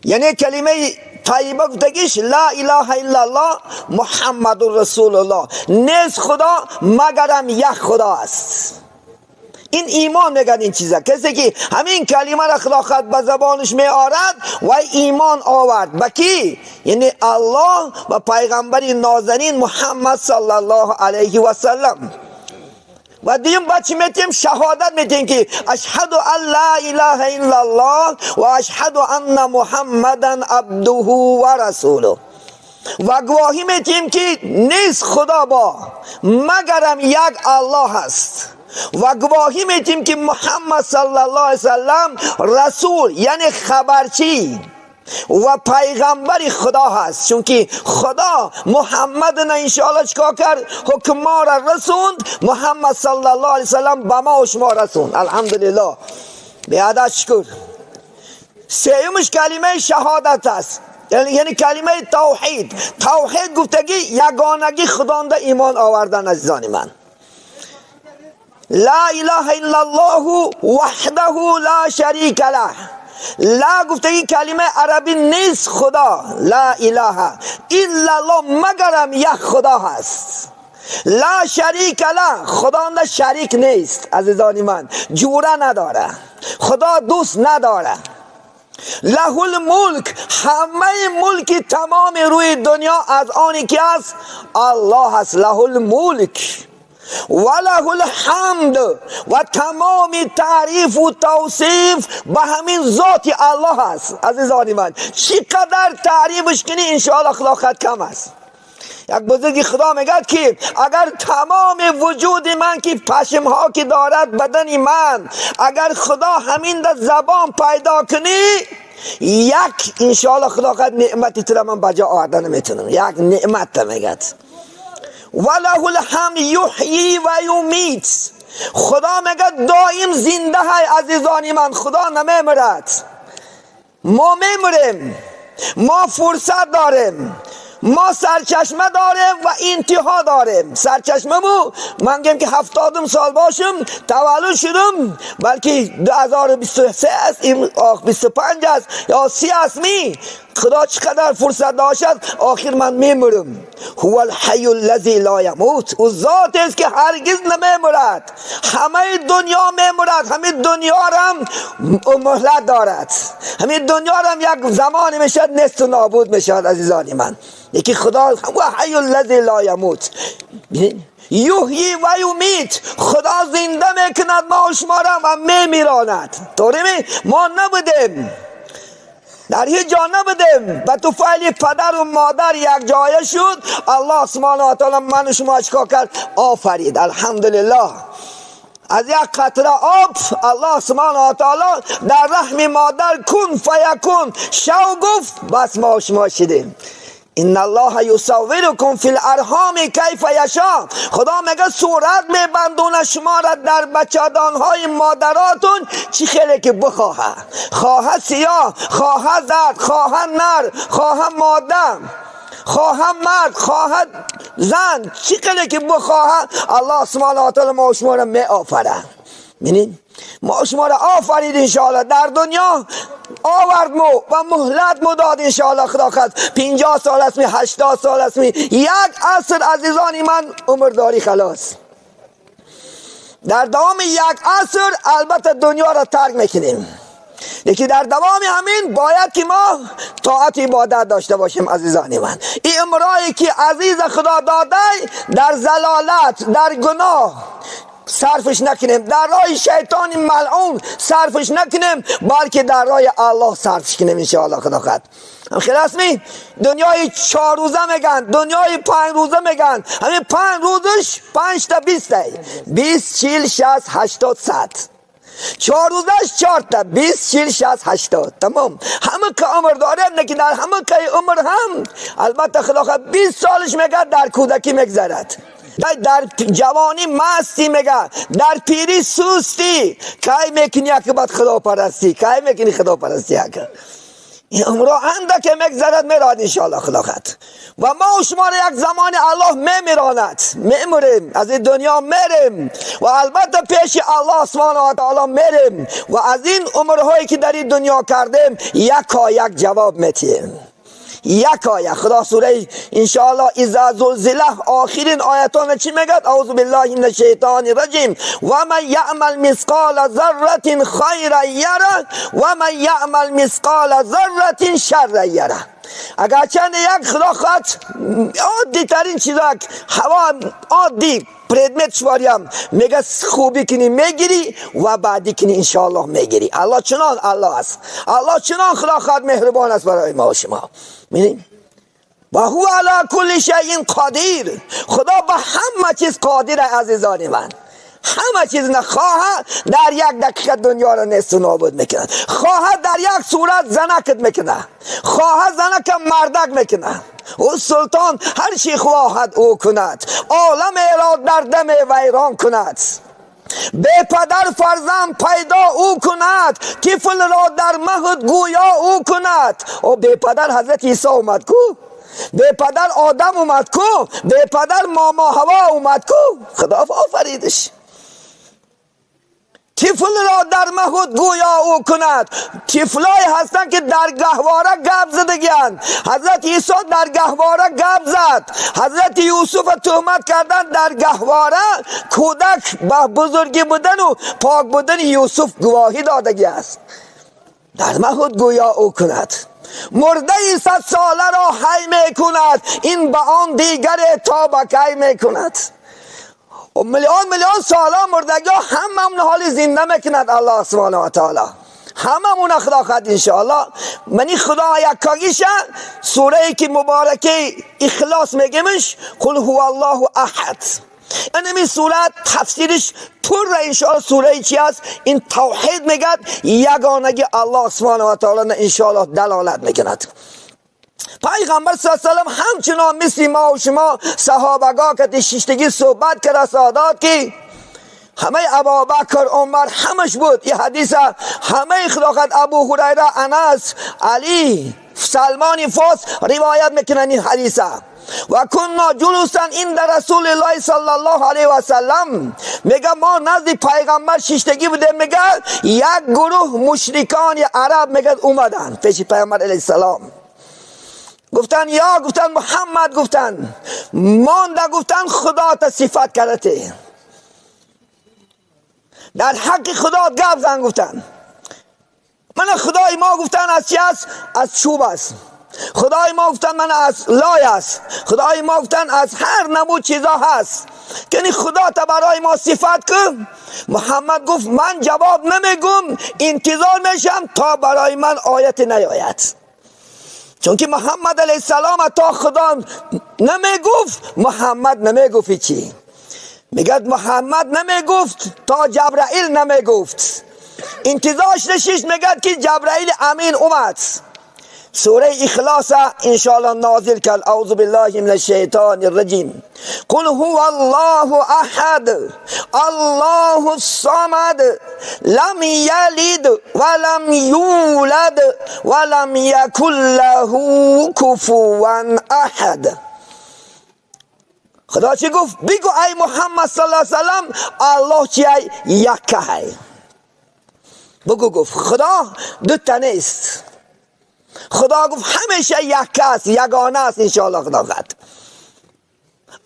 یعنی کلمه طیبه گفتگیش لا اله الا الله محمد رسول الله، نیست خدا مگرم یک خدا است. این ایمان میگن این چیزا. کسی که همین کلمه را خدا خود به زبانش می آرد و ایمان آورد به کی؟ یعنی الله و پیغمبر نازنین محمد صلی الله علیه و سلم. و دیم بچه میتیم شهادت میتیم که اشهد ان لا اله الا الله و اشهد ان محمدا عبده و رسوله. و گواهی میتیم که نیست خدا با مگرم یک الله است. و گواهی میتیم که محمد صلی الله علیه وسلم رسول یعنی خبرچی و پیغمبر خدا هست، چون که خدا محمد نه انشاءالله چیکار کرد؟ حکم ما را رسوند. محمد صلی الله علیه وسلم به ما و شما رسوند. الحمدلله، به شکر. سیومش کلمه شهادت است، یعنی کلمه توحید. توحید گفتگی یگانگی خداوند ایمان آوردن. عزیزان من، لا اله الا الله وحده لا شریک له. لا گفته این کلمه عربی نیست خدا، لا اله الا الله مگرم یک خدا هست، لا شریک له، خدا نه شریک نیست. عزیزان من، جوره نداره، خدا دوست نداره. له الملک، همه ملک تمام روی دنیا از آنی که است الله است. له الملک و له الحمد، و تمام تعریف و توصیف به همین ذات الله است. عزیزان من، چقدر تعریفش کنی انشاءالله خلاقت کم است. یک بزرگی خدا میگه که اگر تمام وجود من که پشم ها که دارد بدن من، اگر خدا همین در زبان پیدا کنی، یک انشاءالله خدا نعمتی تر من بجا آوردن نمیتونم. یک نعمت میگه و له الحمد یحیی و یمیت. خدا میگه دائم زنده های. عزیزان من، خدا نمیمرد، ما میمریم، ما فرصت داریم، ما سرچشمه داریم و انتها داریم. سرچشمه مو من گم که 70 سال باشم تولد شدم، بلکه 2023 است، این 25 است یا 30 است، می خدا چقدر فرصت داشت، آخر من میمرم. هو الحی الذی لا یموت، او ذات است که هرگز نمیمرد. همه دنیا میمرد، همه دنیا هم مهلت دارد، همه دنیا هم یک زمان میشد نیست و نابود میشد. عزیزان من، یکی خدا هو حی الذی لا یموت یحیی و یمیت، خدا زنده میکند ما و شما را و میمیراند. طوری ما نبودیم، در هیچ جا نبودیم، به طفیل پدر و مادر یک جایه شد. الله سبحانه و تعالی من و شما چیکار کرد؟ آفرید. الحمدلله، از یک قطره آب الله سبحانه و تعالی در رحم مادر کن فیکون شو گفت، بس ما و شما شدیم. ان الله یصورکم فی الارحام کیف یشاء. خدا میگه صورت میبندونه شما را در بچه‌دانهای مادراتون چی خیلی که بخواهه، خواه سیاه، خواه زرد، خواه نر، خواه ماده، خواه مرد، خواه زن، چی خیلی که بخواهه الله سبحانه و تعالی ما شما را می آفره. ببینید ما شما را آفرید انشاءالله، در دنیا آورد مو و مهلت مو داد انشاءالله. خدا خواست 50 سال است می، 80 سال است می، یک عصر عزیزان من عمر داری خلاص. در دوام یک عصر البته دنیا را ترک میکنیم، یکی در دوام همین باید که ما طاعت عبادت داشته باشیم. عزیزان من، این امرایی که عزیز خدا داده در ضلالت، در گناه صرفش نکنیم، در راه شیطان ملعون صرفش نکنیم، بلکه در راه الله صرفش کنیم انشاءالله. خدا خواهد هم خلاص می دنیای 4 روزه میگن، دنیای 5 روزه میگن، همین 5 روزش 5 تا 20 تا 20 40 60 80 100، 4 روزش 4 تا 20 40 60 80 تمام. همه که عمر داره نه که در همه که عمر هم البته خدا خواهد 20 سالش میگه در کودکی میگذرد، در جوانی مستی میگه، در پیری سستی. کی میکنی که بعد خدا پرستی؟ کی میکنی خدا پرستی؟ اگه این عمرها اندک میگذرد میراد انشاءالله خدا. و ما و شما را یک زمان الله میمیراند، میموریم، از این دنیا میریم و البته پیش الله سبحانه و تعالی میریم و از این عمرهایی که در این دنیا کردیم یکا یک جواب میتیم، یکا یک. خدا سوره انشاءالله اذا زلزله آخرین آیتان چی میگد؟ اعوذ بالله من الشیطان الرجیم و من یعمل مثقال ذره خیرا یره و من یعمل مثقال ذره شرا یره. اگر چند یک خدا خواهد عادی ترین چیزا، هوا عادی предмет شواریم میگه خوبی کنی میگیری و بعدی کنی انشاءالله میگیری. الله چنان الله است، الله چنان خدا خواهد مهربان است برای ما و شما. می‌بینی؟ و هو علی کل شیء قدیر. خدا به همه چیز قادر عزیزان من، همه چیز نخواهد در یک دقیقه دنیا را نیست و نابود میکنه، خواهد در یک صورت زنکت میکنه، خواهد زنک مردک میکنه. او سلطان هر چی خواهد او کند، عالم را در دم ویران کند. به پدر فرزند پیدا او کند، طفل را در مهد گویا او کند. او به پدر حضرت عیسی اومد کو، به پدر آدم اومد کو، به پدر ماما هوا اومد کو. خدا آفریدش. طفل را در مهد گویا او کند. طفلای هستند که در گهواره گپ زدگیان. حضرت عیسی در گهواره گپ زد، حضرت یوسف تهمت کردن در گهواره. کودک به بزرگی بودن و پاک بودن یوسف گواهی دادگی است. در مهد گویا او کند. مرده 100 ساله را حی می کند، این به آن دیگر تا به کی می کند. و میلیون میلیون سالا مردگی ها هممون حال زنده میکند الله سبحانه و تعالی، هممون خدا خواهد انشاءالله. منی خدا یکاگیشه سوره که مبارکه اخلاص میگیمش، قل هو الله احد. اینمی سوره تفسیرش پر انشاءالله سوره چی است؟ این توحید میگد، یگانگی الله سبحانه و تعالی انشاءالله دلالت میکند. پیغمبر صلی الله علیه و سلم همچنان مثل ما و شما صحابگاه که شیشتگی صحبت کرده سادات که همه ابابکر عمر همش بود. این حدیث همه خلافت ابو هریره، انس، علی، سلمان فارس روایت میکنن این حدیث. و کنا جلوسا عند رسول الله صلی الله علیه و سلم، میگه ما نزد پیغمبر شیشتگی بوده. میگه یک گروه مشرکان عرب میگه اومدن پیش پیغمبر علیه السلام، گفتن یا گفتن محمد، گفتن مانده، گفتن خدا تا صفت کرده، در حق خدا گپ زن. گفتن من خدای ما گفتن از چی است؟ از چوب است. خدای ما گفتن من از لای است. خدای ما گفتن از هر نمود چیزا هست. یعنی خدا تا برای ما صفت کن. محمد گفت من جواب نمیگم، انتظار میشم تا برای من آیت نیاید. چون که محمد علیه السلام تا خدا نمیگفت، محمد نمیگفت چی؟ میگد محمد نمیگفت تا جبرائیل نمیگفت. انتظارش نشیش، میگد که جبرائیل امین اومد. سوره اخلاص انشاءالله نازل کرد. اعوذ بالله من الشیطان الرجیم. قل هو الله احد الله الصمد لم یلد ولم یولد ولم یکن له کفوا احد. خدا چی گفت؟ بگو ای محمد صلی الله علیه وسلم الله چی ای؟ یکه ای. بگو گفت خدا دو تا نیست. خدا گفت همیشه یک است، یگانه است انشاءالله خدا خد.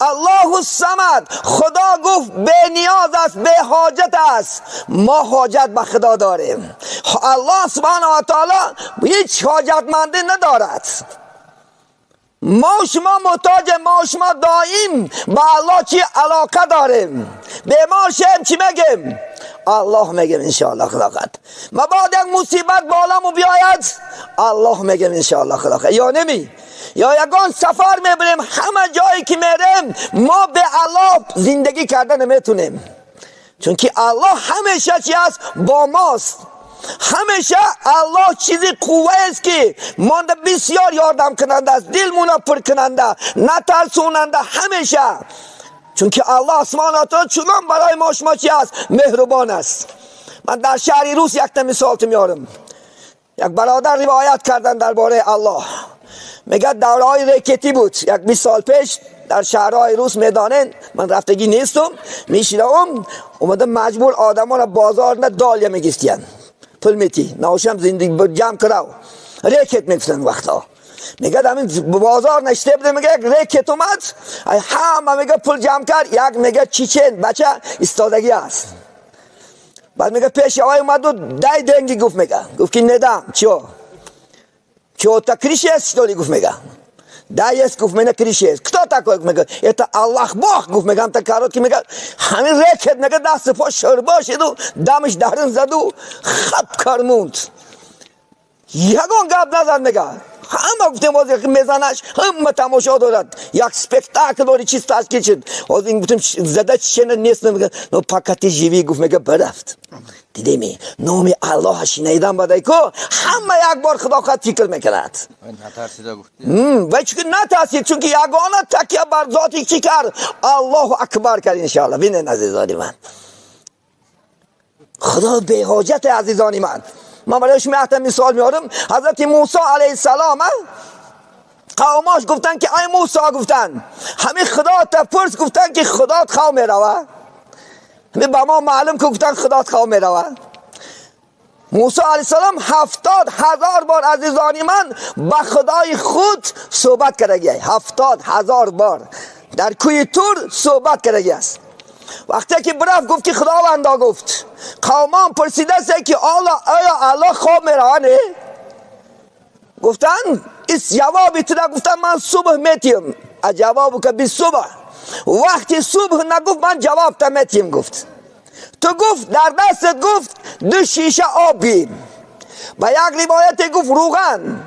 الله الصمد، خدا گفت به نیاز است، به حاجت است. ما حاجت به خدا داریم. الله سبحانه و تعالی هیچ حاجتمندی ندارد. ما شما محتاج، ما شما دائم با الله چی علاقه داریم. بیمار شیم چی میگیم؟ الله میگیم انشاءالله خدا خد. مباد یک مصیبت بالامو بیاید الله میگیم انشاءالله خدا خد. یا نمی یا یگان سفر میبریم، همه جایی که میریم ما به الله زندگی کرده نمیتونیم، چون که الله همیشه چی است؟ با ماست. همیشه الله چیزی قوه است که مانده بسیار یاردم کننده است، دلمون پر کننده، نترسوننده همیشه، چون که الله سبحانه و تعالی چنان برای ما شما چی است؟ مهربان است. من در شهر روس یک تا مثال میارم. یک برادر روایت کردن درباره الله، میگه دوره‌های رکتی بود، یک 20 سال پیش در شهرهای روس میدانن، من رفتگی نیستم، میشیدم اومده مجبور آدم ها را بازار نه دالیا میگیستین، پول میتی نوشم زندگی جمع کراو رکت میگفتن وقتا. میگه همین بازار نشته بوده، میگه یک رکت اومد همه میگه پول جمع کرد، یک میگه چیچن بچه ایستادگی است. بعد میگه پیش آقای اومد و دای دنگی گفت، میگه گفت که ندم چیو چیو تا کریش است چطوری گفت، میگه да есть گفت من کریش است кто такой میگه это الله Бог گفت، میگه تا کارот که میگه همین رکت میگه دست پا شربا شد و دمش درن زد و خب کرموند، یگان گپ نزد. میگه همه گفتیم باز میزنش همه تماشا دارد، یک спектакль داری چیز تشکیل شد. باز این گفتیم زده چنه نیست، میگه نو پاکتی живи گفت، میگه برفت. دیدی نام الله شنیدن بدای کو همه یک بار خدا خود فکر میکند. نترسیده گفت و چون نترسید، چون که یگانه تکیه بر ذاتی چی کرد؟ الله اکبر کرد. ان شاء الله ببینید عزیزان من، خدا به حاجت عزیزان من. من برای شما حتی مثال میارم. حضرت موسی علیه السلام قوماش گفتن که ای موسی، گفتن همین خدا تا پرس، گفتن که خدا خواه میروه. همین به ما معلوم که گفتن خدا خواه میروه. موسی علیه السلام 70,000 بار عزیزان من با خدای خود صحبت کرده، 70,000 بار در کوی تور صحبت کرده است. وقتی که برفت گفت که خداوندا گفت قومان پرسیده است که آیا الله خواب میروه؟ گفتن اس جوابی تو گفتن من صبح میتیم. جواب که بی صبح، وقتی صبح نگفت من جواب تا میتیم. گفت تو گفت در دستت گفت 2 شیشه آب بیم. با یک روایت گفت روغن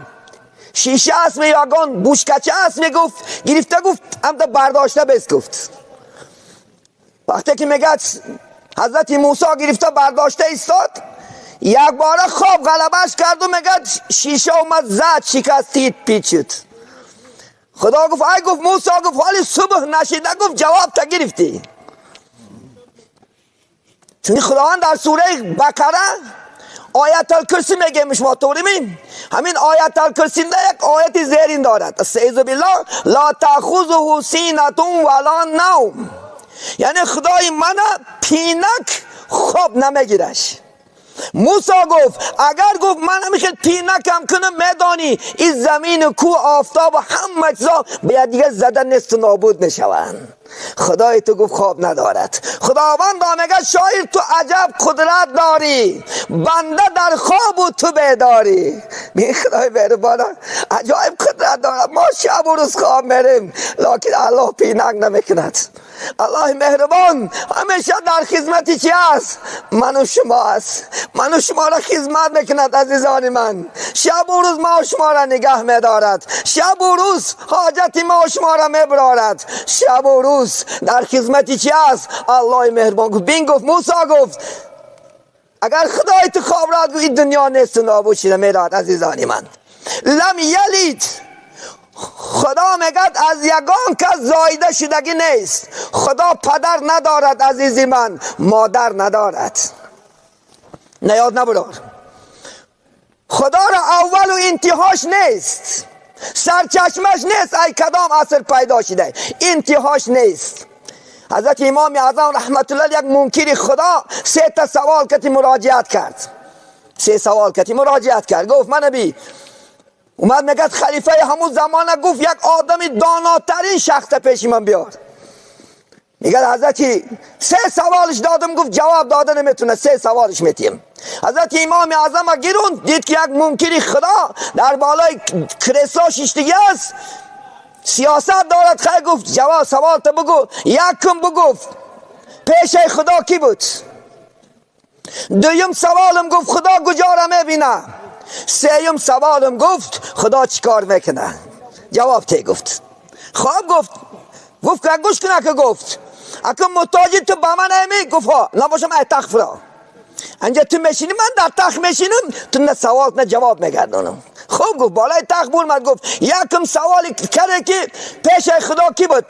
شیشه است می یگان بوشکچه است می گفت گرفته گفت هم تا برداشته بس گفت. وقتی که میگه حضرت موسی گرفته برداشته ایستاد، یک باره خواب غلبش کرد و میگه شیشه اومد زد شکستید پیچید. خدا گفت ای گفت موسی گفت حالی صبح نشیده گفت جواب تا گرفتی. چون خداوند در سوره بقره آیت الکرسی میگه شما طوری می همین آیت الکرسی یک آیت زیرین دارد، استعیذ بالله لا تأخذه سینة ولا نوم، یعنی خدای من پینک خواب نمیگیرش. موسی گفت اگر گفت من همیشه پینکم کنم میدانی این زمین و کوه آفتاب و همه چیزا به دیگه زده نیست و نابود میشوند. خدای تو گفت خواب ندارد. خداوند میگه شاعر تو عجب قدرت داری، بنده در خواب و تو بیداری. بی خدای مهربان عجایب قدرت دارد. ما شب و روز خواب میریم لکن الله پینک نمیکند. الله مهربان همیشه در خدمت چی است؟ من و شما است. من و شما را خدمت میکند عزیزان من. شب و روز ما و شما را نگه میدارد، شب و روز حاجت ما و شما را میبرارد، شب و روز در خدمت چی است؟ الله مهربان. گفت بین گفت موسی گفت اگر خدای تو خواب را این دنیا نیست و نابود شده میراد. عزیزان من لم یلید، خدا میگه از یگان کس زایده شدگی نیست. خدا پدر ندارد عزیزی من، مادر ندارد. نیاد نبرار، خدا را اول و انتهاش نیست، سرچشمش نیست، ای کدام اصل پیدا شده انتهاش نیست. حضرت امام اعظم رحمت الله یک منکر خدا 3 تا سوال کتی مراجعت کرد، 3 سوال کتی مراجعت کرد. گفت من نبی اومد میگه خلیفه همون زمانه گفت یک آدم داناترین شخص پیش من بیار. میگه حضرتی 3 سوالش دادم، گفت جواب داده نمیتونه، 3 سوالش میتیم. حضرت امام اعظم گیرون دید که یک منکر خدا در بالای کریسا شیشتگی است، سیاست دارد. خیلی گفت جواب سوال تا بگو. یکم بگفت پیش خدا کی بود؟ دویم سوالم گفت خدا کجا را میبینه؟ سیم سوالم گفت خدا چیکار میکنه؟ جواب تی گفت. خواب گفت گفت که گوش کنه که گفت اگه محتاجی تو با من نمی؟ گفت ها نباشم ای تخت فرا انجا تو میشینی من در تخت میشینم، تو نه سوال نه جواب میگردانم. خوب گفت بالای تخت برمد گفت یکم سوالی کرده که پیش خدا کی بود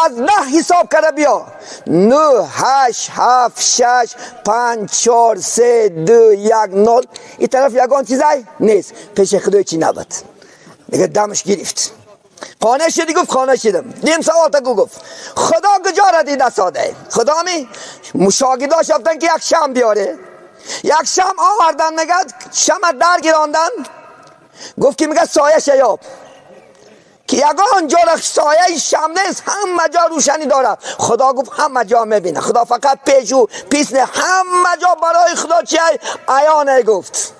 از 9 حساب کرده بیا 9 8 7 6 5 4 3 2 1 0 این طرف یگان چیزای نیست پیش خدا چی نبود دیگه دمش گرفت قانع شدی گفت قانع شدم نیم سوال تا گفت خدا کجا را دیده ساده خدا می مشاگرداش رفتن که یک شم بیاره یک شم آوردن میگه شم در گیراندن گفت که میگه سایه شیاب که یگان جا سایه شم نیست همه جا روشنی داره خدا گفت همه جا میبینه خدا فقط پیش و پیس نه همه جا برای خدا چیه عیانه گفت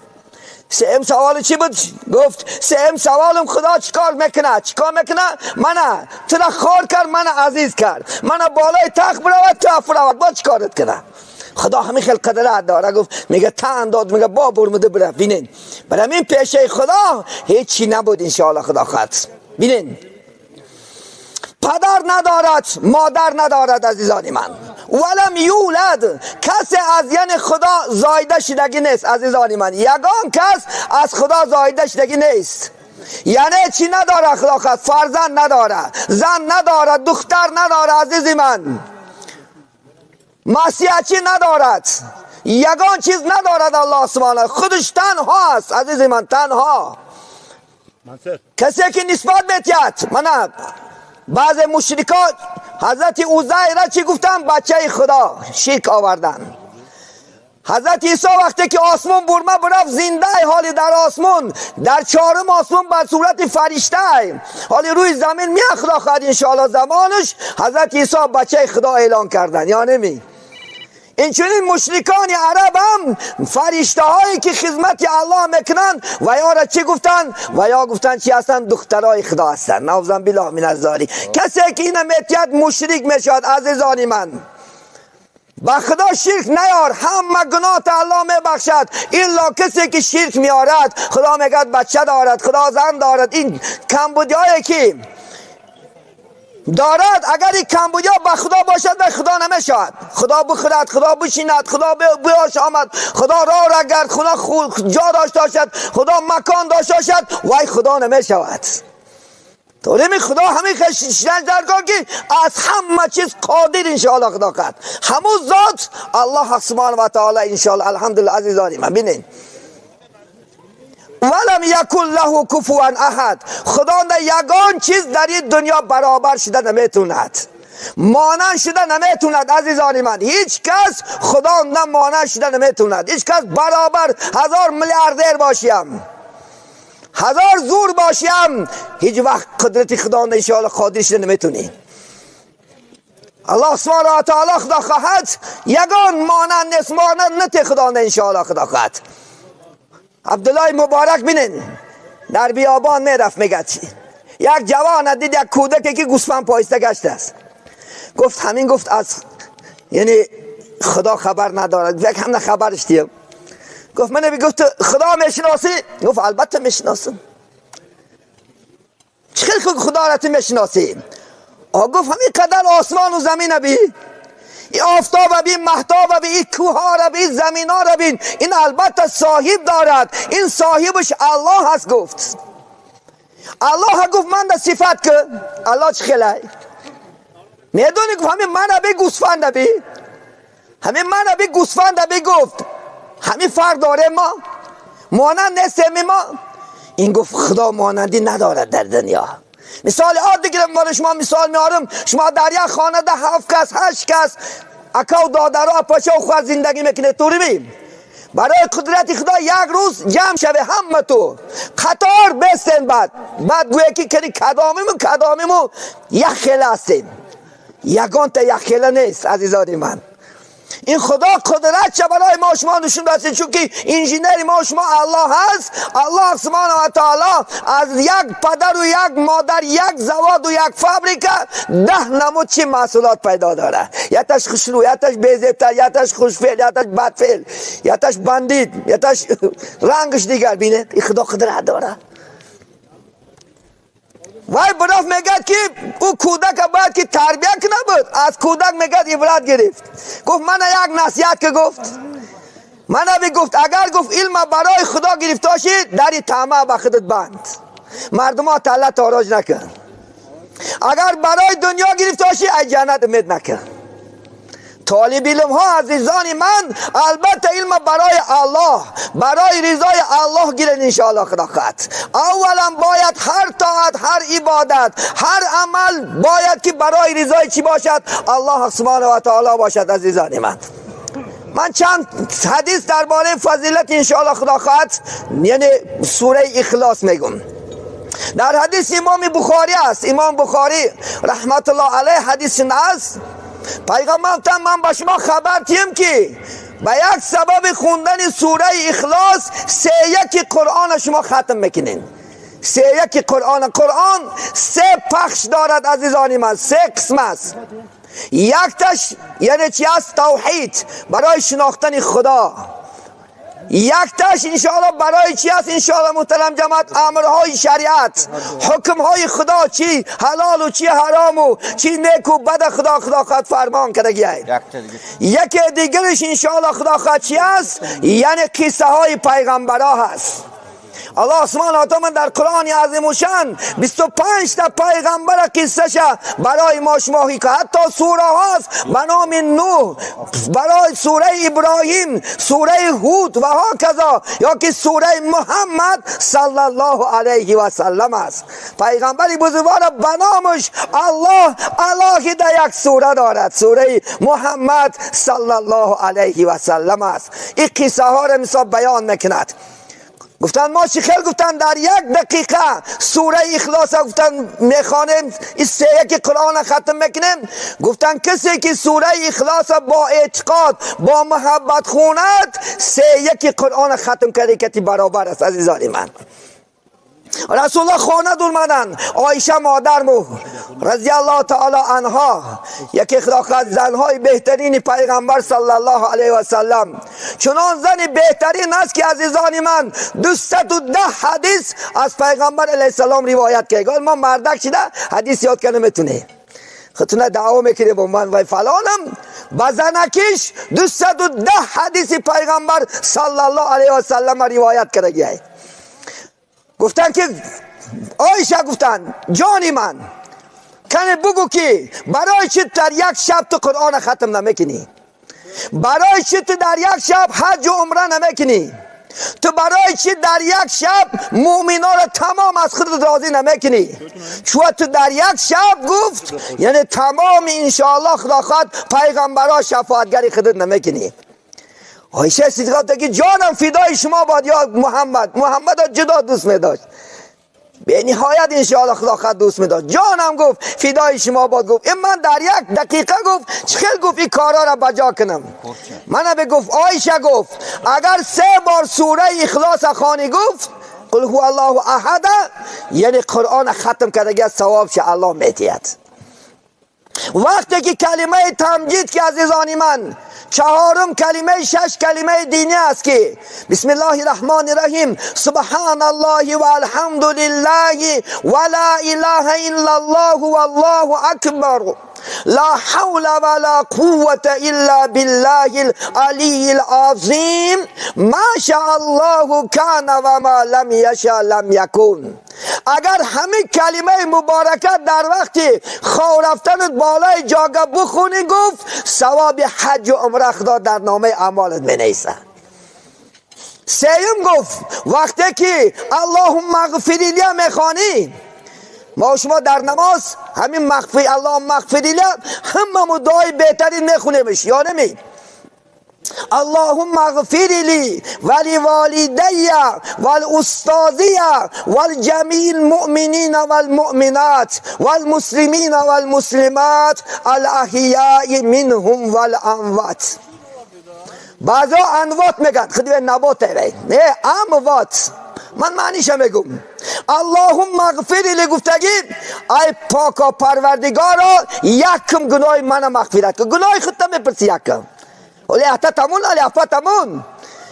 سهم سوال چی بود؟ گفت سهم سوالم خدا چیکار میکنه؟ چیکار میکنه؟ منه تو را خار کرد منه عزیز کرد منه بالای تخت برود تو افرود با چیکارت کنه؟ خدا همین خیلی قدرت داره گفت میگه تن داد میگه با برمده بره بینین برای این پیشه خدا هیچی نبود انشاءالله خدا خواهد بینین پدر ندارد مادر ندارد عزیزان من ولم یولد کسی از یعنی خدا زایده شدگی نیست عزیزان من یگان کس از خدا زایده شدگی نیست یعنی چی نداره خدا خواهد فرزند نداره زن نداره دختر نداره عزیزی من مسیحچی ندارد یگان چیز ندارد الله سبحانه خودش تنها است عزیز من تنها کسی که نسبت میتید من بعض مشرکان حضرت عزیر را چی گفتن بچه خدا شرک آوردن حضرت عیسی وقتی که آسمون برمه برفت زنده حالی در آسمون در چهارم آسمون بر صورت فرشته حالی روی زمین می خدا خواهد انشاءالله زمانش حضرت عیسی بچه خدا اعلان کردن یا نمی این چنین مشرکان عرب هم فرشته هایی که خدمت الله میکنن و یا را چی گفتن و یا گفتن چی هستن دخترای خدا هستن نعوذ بالله من الذالک کسی که اینو میتید مشرک میشد عزیزان من با خدا شرک نیار همه گناه الله میبخشد الا کسی که شرک میارد خدا میگه بچه دارد خدا زن دارد این کمبودی هایی که دارد اگر این کمبودی ها با خدا باشد به خدا نمیشود خدا بخورد خدا بشیند خدا بیاشامد خدا راه را گرد خدا جا داشته باشد خدا مکان داشته باشد وای خدا نمیشود طوری خدا همین خشیشتن درگاه که از همه چیز قادر انشاءالله خدا قد همون ذات الله سبحانه و تعالی انشاءالله الحمدلله عزیزانی من بینین ولم یکن له کفوا احد خدا یگان چیز در این دنیا برابر شده نمیتوند مانند شده نمیتوند عزیزان من هیچ کس خدا نه مانند شده نمیتوند هیچ کس برابر هزار میلیاردر باشیم هزار زور باشیم هیچ وقت قدرت خدا انشاءالله قادر شده نمیتونی الله سبحانه و تعالی خدا خواهد یگان مانند نیست مانند نت خدا انشاءالله خدا خواهد عبدالله مبارک بینین در بیابان میرفت میگه یک جوان دید یک کودکی که گوسفند پایسته گشته است گفت همین گفت از یعنی خدا خبر ندارد یک هم خبرش دیم گفت من گفت خدا میشناسی گفت البته میشناسم چه خدا را تو میشناسی گفت همین قدر آسمان و زمین بی این آفتاب بین مهتاب بین این کوه را بین زمین ها را بین این البته صاحب دارد این صاحبش الله هست گفت الله گفت من ده صفت که الله چه خیلی میدونی گفت همین من بی گوسفند بی همین من بی گوسفند بی گفت همین فرق داره ما مانند نیستیم ما این گفت خدا مانندی ندارد در دنیا مثال عادی گیرم برای شما مثال میارم شما در یک خانه ده 7 کس 8 کس اکا و دادرها پاچه و خواهر زندگی میکنه طوری بیم برای قدرت خدا یک روز جمع شوه همه تو قطار بستن بعد گویه که کدامیمو یک خیله هستیم یگان تا یک خیله نیست عزیزان من این خدا قدرت چه برای ما شما نشون داده چون که انجینر ما شما الله هست الله سبحانه و تعالی از یک پدر و یک مادر یک زواد و یک فابریکه 10 نمود چی محصولات پیدا داره یتش خوشرو یتش بیزبتر یتش خوشفعل یتش بدفعل یتش بندید یتش رنگش دیگر بینه این خدا قدرت داره وای براف میگه که او کودک باید که تربیت کنه بود از کودک میگه عبرت گرفت گفت من یک نصیحت که گفت من گفت اگر گفت علم برای خدا گرفته باشی در طمع به خودت بند، مردم ها تله تاراج نکن. اگر برای دنیا گرفته باشی از جنت امید نکن. طالب علم ها عزیزان من، البته علم برای الله، برای رضای الله گیرن انشاءالله خدا خواهد. اولا باید هر طاعت، هر عبادت، هر عمل باید که برای رضای چی باشد؟ الله سبحانه و تعالی باشد. عزیزان من، من چند حدیث درباره فضیلت انشاءالله خدا خواهد یعنی سوره اخلاص میگم. در حدیث امام بخاری است، امام بخاری رحمت الله علیه حدیث است، پیغمبر من با شما خبر تیم که به یک سبب خوندن سوره اخلاص 3 قرآن شما ختم میکنین. 3 قرآن، قرآن 3 پخش دارد عزیزان من، 3 قسم است. یک تاش یعنی چی است؟ توحید، برای شناختن خدا. یک تاش انشاءالله برای چی است؟ انشاءالله محترم جماعت امرهای شریعت، حکمهای خدا، چی حلال و چی حرام و چی نیک و بد خدا خدا خواهد فرمان کرده. یکی دیگرش انشاءالله خدا خواهد چی است؟ یعنی قصه های پیغمبرها هست. الله سبحانه و تعالی در قرآن عظیم الشان 25 تا پیغمبر قصه برای ما شما که حتی سوره هاست به نام نوح، برای سوره ابراهیم، سوره هود و هکذا، یا که سوره محمد صلی الله علیه و سلم است. پیغمبر بزرگوار به نامش الله الله در یک سوره دارد، سوره محمد صلی الله علیه و سلم است. این قصه ها را مثال بیان میکند. گفتن ما چی خیلی گفتن در یک دقیقه سوره اخلاص گفتن میخوانیم، این 3 قرآن ختم میکنیم. گفتن کسی که سوره اخلاص با اعتقاد با محبت خوند 3 قرآن ختم کرده کتی برابر است. عزیزان من، رسول الله خانه دور مدن، عایشه مادرمو رضی الله تعالی عنها، یکی از زنهای بهترین پیغمبر صلی الله علیه و سلم، چنان زن بهترین است که عزیزان من 210 حدیث از پیغمبر علیه السلام روایت کرد. ما مردک شده حدیث یاد کنه میتونه، خودتونه دعوا میکنه با من و فلانم، با زنکیش 210 حدیث پیغمبر صلی الله علیه و سلم روایت کرده. گفتن که عایشه گفتن جانی من کنه بگو که برای چی در یک شب تو قرآن ختم نمیکنی؟ برای چی تو در یک شب حج و عمره نمیکنی؟ تو برای چی در یک شب مؤمنا را تمام از خودت راضی نمیکنی؟ چون تو در یک شب گفت یعنی تمام انشاءالله خدا خواهد پیغمبرا شفاعتگری خودت نمیکنی. عایشه صدیقه گفت که جانم فدای شما باد یا محمد. محمد جدا دوست می‌داشت، به نهایت انشاءالله خدا خود دوست می‌داشت. جانم گفت فدای شما باد. گفت این من در یک دقیقه گفت چخیل گفت این کارا را بجا کنم. من به گفت عایشه گفت اگر 3 بار سوره اخلاص خوانی گفت قل هو الله احد، یعنی قرآن ختم کرده ثواب شه الله می‌دهد. وقتی که کلمه تمجید که عزیزان من 4 کلمه 6 کلمه دینی است که بسم الله الرحمن الرحیم سبحان الله و الحمد لله و لا اله الا الله والله اکبر لا حول ولا قوة الا بالله العلی العظیم ما شاء الله کان و ما لم یشاء لم یکن. اگر همین کلمه مبارکه در وقتی خواب رفتنت بالای جاگه بخونی گفت ثواب حج و عمره خدا در نامه اعمالت می نویسه. سیوم گفت وقتی که اللهم اغفر لی میخوانی، ما شما در نماز همین مغفر اللهم اغفر لی همه دعای بهترین میخونیمش یا نمی؟ اللهم اغفر لي ولوالدي والاستاذي والجميع المؤمنين والمؤمنات والمسلمين والمسلمات الاحياء منهم والاموات. بعضا انوات میگن خودی به نبات نه اموات، من معنیش میگم. اللهم اغفر لی گفتگی ای پاکا پروردگارا یکم گناه منم مغفرت کن. گناه خودت میپرسی یکم، ولی حتی تمون ولی افا تمون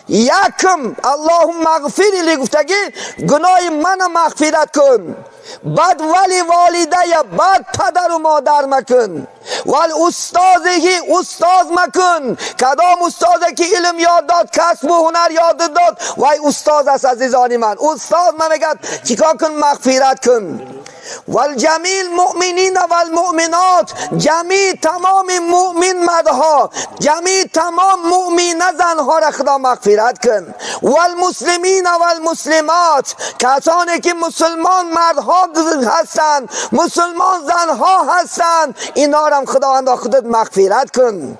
یکم اللهم اغفر لی گفتگی گناه من مغفرت کن. бад вали волидая, бад падару модар макун, вал устозиҳи, устоз макун. Кадом устозе ки илм ёд дод, касбу ҳунар ёд дод, вай устоз аст. Азизони ман, устоз ма мегӯяд, чикор кун? Мағфират кун. والجمیع المؤمنین والمؤمنات، جمیع تمام مؤمن مردها، جمیع تمام مؤمن زنها را خدا مغفرت کن. والمسلمین والمسلمات، کسانی که مسلمان مردها هستند، مسلمان زنها هستند، اینا را خداوند خودت مغفرت کن.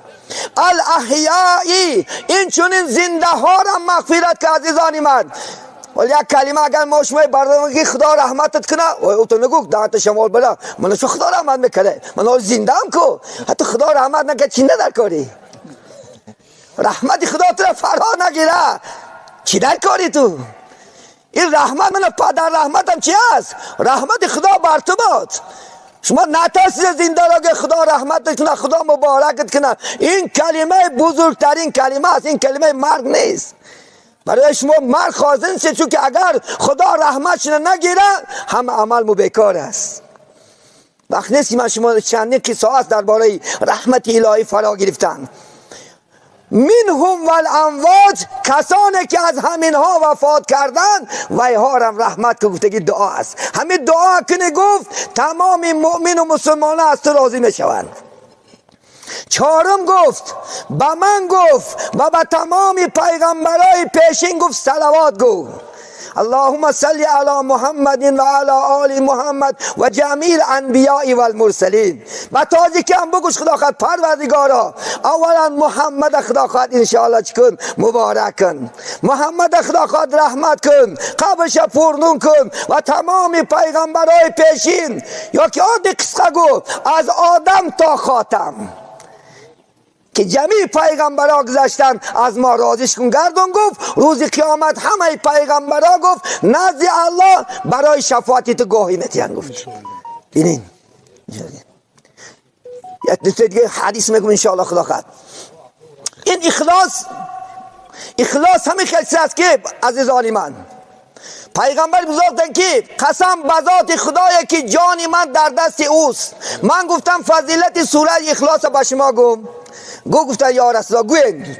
الاحیائی، این چنین زنده ها را مغفرت کن. عزیزان من، ولی یک کلمه اگر ما شما بردارم که خدا رحمتت کنه، او تو نگو دهت شمال بلا من شو خدا رحمت میکنه، من حال زنده هم کو، حتی خدا رحمت نکرد چی در کاری؟ رحمت خدا تو فرا نگیره چی در کاری تو؟ این رحمت من پدر رحمتم چی است؟ رحمت خدا بر تو باد. شما نترسید زنده را که خدا رحمتت کنه، خدا مبارکت کنه. این کلمه بزرگترین کلمه است، این کلمه مرگ نیست. برای شما مرگ خازن نیست، چون که اگر خدا رحمتش نگیره هم عمل مو بیکار است. وقت نیست من شما چندین قصه است درباره رحمت الهی فرا گرفتن. منهم والاموات، کسانی که از همینها وفات کردن ویها را رحمت که گفتگی دعا است. همین دعا کنه گفت تمام مؤمن و مسلمان از تو راضی میشوند. چهارم گفت به من گفت و به تمام پیغمبرای پیشین گفت صلوات گفت. اللهم صل علی محمد و علی آل محمد و جمیع الانبیاء و المرسلین. و تازه که هم بگوش خدا خواهد پروردگارا، اولا محمد خدا خواهد انشاءالله چکن مبارک کن، محمد خدا خواهد رحمت کن، قبرش پرنون کن و تمام پیغمبرای پیشین، یا که عادی قصه گو از آدم تا خاتم که جمیع پیغمبرها گذشتن از ما راضیش کن گردون. گفت روز قیامت همه پیغمبرها گفت نزد الله برای شفاعت تو گواهی میتین. گفت ببینین یک دیگه حدیث میگم انشاءالله خدا خواهد. این اخلاص، اخلاص همین خیلی است که عزیزان من، پیغمبر بزرگتن که قسم به ذات خدای که جان من در دست اوست. من گفتم فضیلت سوره اخلاص به شما گم. گفتن یا رسول الله گوین.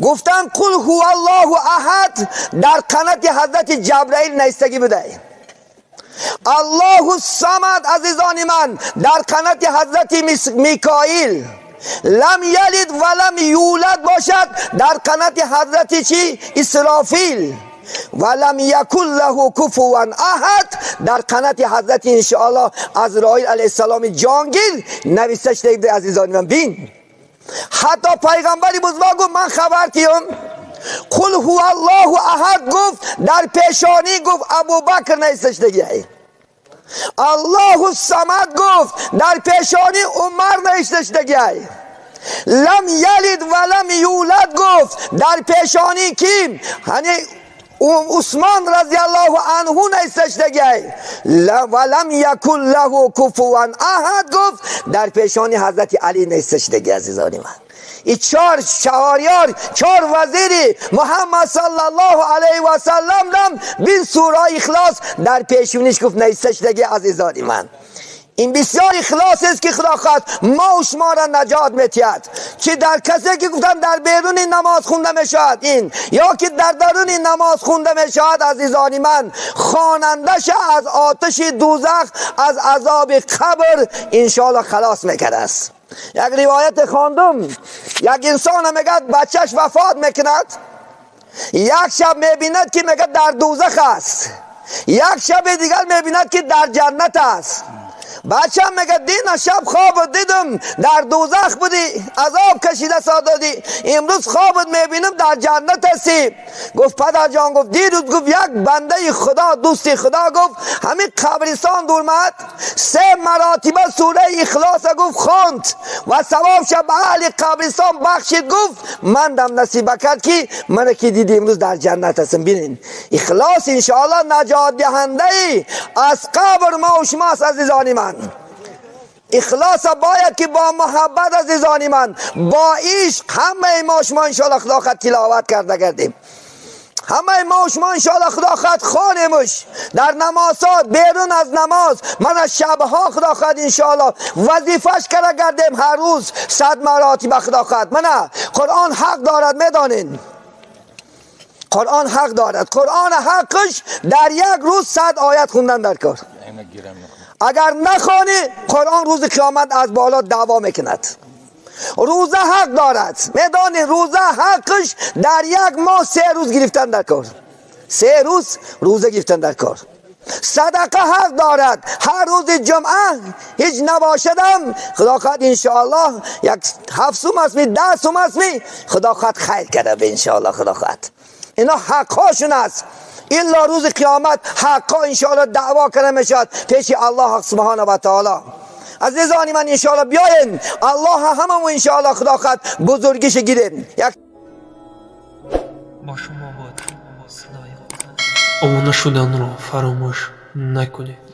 گفتن قل هو الله احد در قنات حضرت جبرائیل نیستگی بوده. الله الصمد عزیزان من در قنات حضرت میکائیل، لم یلد ولم یولد باشد در قنات حضرت چی؟ اسرافیل، ولم یکن له کفوا احد در قنات حضرت انشاءالله عزرائیل علیه السلام جانگیر نوشته شده. عزیزان من بین، حتی پیغمبری بزرگ گفت من خبر تیم قل هو الله احد گفت در پیشانی گفت ابوبکر نیستش دیگه. الله الصمد گفت در پیشانی عمر نیستش دیگه. لم یلد ولم یولد گفت در پیشانی کیم؟ یعنی عثمان رضی الله عنه نیستش دیگه. ولم یکن له کفوا احد گفت در پیشانی حضرت علی نیستش دیگه. عزیزان من، این چهار شهریار، چهار وزیری محمد صلی الله علیه و سلم دم بین سوره اخلاص در پیشونیش گفت نیستش دیگه. عزیزان من، این بسیار اخلاص است که خدا خواهد ما و شما را نجات می‌دهد. که در کسی که گفتن در بیرون نماز خونده میشود این، یا که در درون نماز خونده میشود، عزیزان من خوانندش از آتش دوزخ، از عذاب قبر انشاءالله خلاص میکرده است. یک روایت خواندم، یک انسان میگه بچهش وفات میکند، یک شب میبیند که میگه در دوزخ است، یک شب دیگر میبیند که در جنت است. بچه میگه دین شب خواب دیدم در دوزخ بودی، عذاب کشیده سادادی، امروز خوابت میبینم در جنت هستی. گفت پدر جان، گفت دیروز گفت یک بنده خدا، دوستی خدا، گفت همین قبرستان دورمد 3 مراتبه سوره اخلاص گفت خواند و ثواب شب اهل قبرستان بخشید. گفت من دم نصیب کرد که من که دیدی امروز در جنت هستم. ببینین اخلاص انشاءالله نجات دهنده ای از قبر ما و شماست. عزیزان من، اخلاص باید که با محبت عزیزان من، با عشق همه ما شما انشاءالله خدا خود تلاوت کرده گردیم. همه ما و شما انشاءالله خدا خواهد خوانیمش در نمازات، بیرون از نماز، من از شبها خدا خواهد انشاءالله وظیفش کرده گردیم هر روز 100 مراتب خدا خواهد. من قرآن حق دارد، میدانین قرآن حق دارد. قرآن حقش در یک روز 100 آیت خوندن در کار. اگر نخوانی قرآن روز قیامت از بالا دعوا میکند. روزه حق دارد، میدانی روزه حقش در یک ماه 3 روز گرفتن در کار، 3 روز روزه گرفتن در کار. صدقه حق دارد، هر روز جمعه هیچ نباشدم خدا خواهد انشاءالله یک 7 سوم است می 10 سوم است می خدا خواهد خیر کرده به انشاءالله خدا خواهد. اینا حق هاشون است. الا روز قیامت حقا انشاءالله دعوا کرده میشد پیش الله سبحانه و تعالی. عزیزان من انشاءالله بیاین الله هممون انشاءالله خدا خواهد بزرگیش گیریم. یک با شما بود صدای обуна шуданро фаромӯш накунед.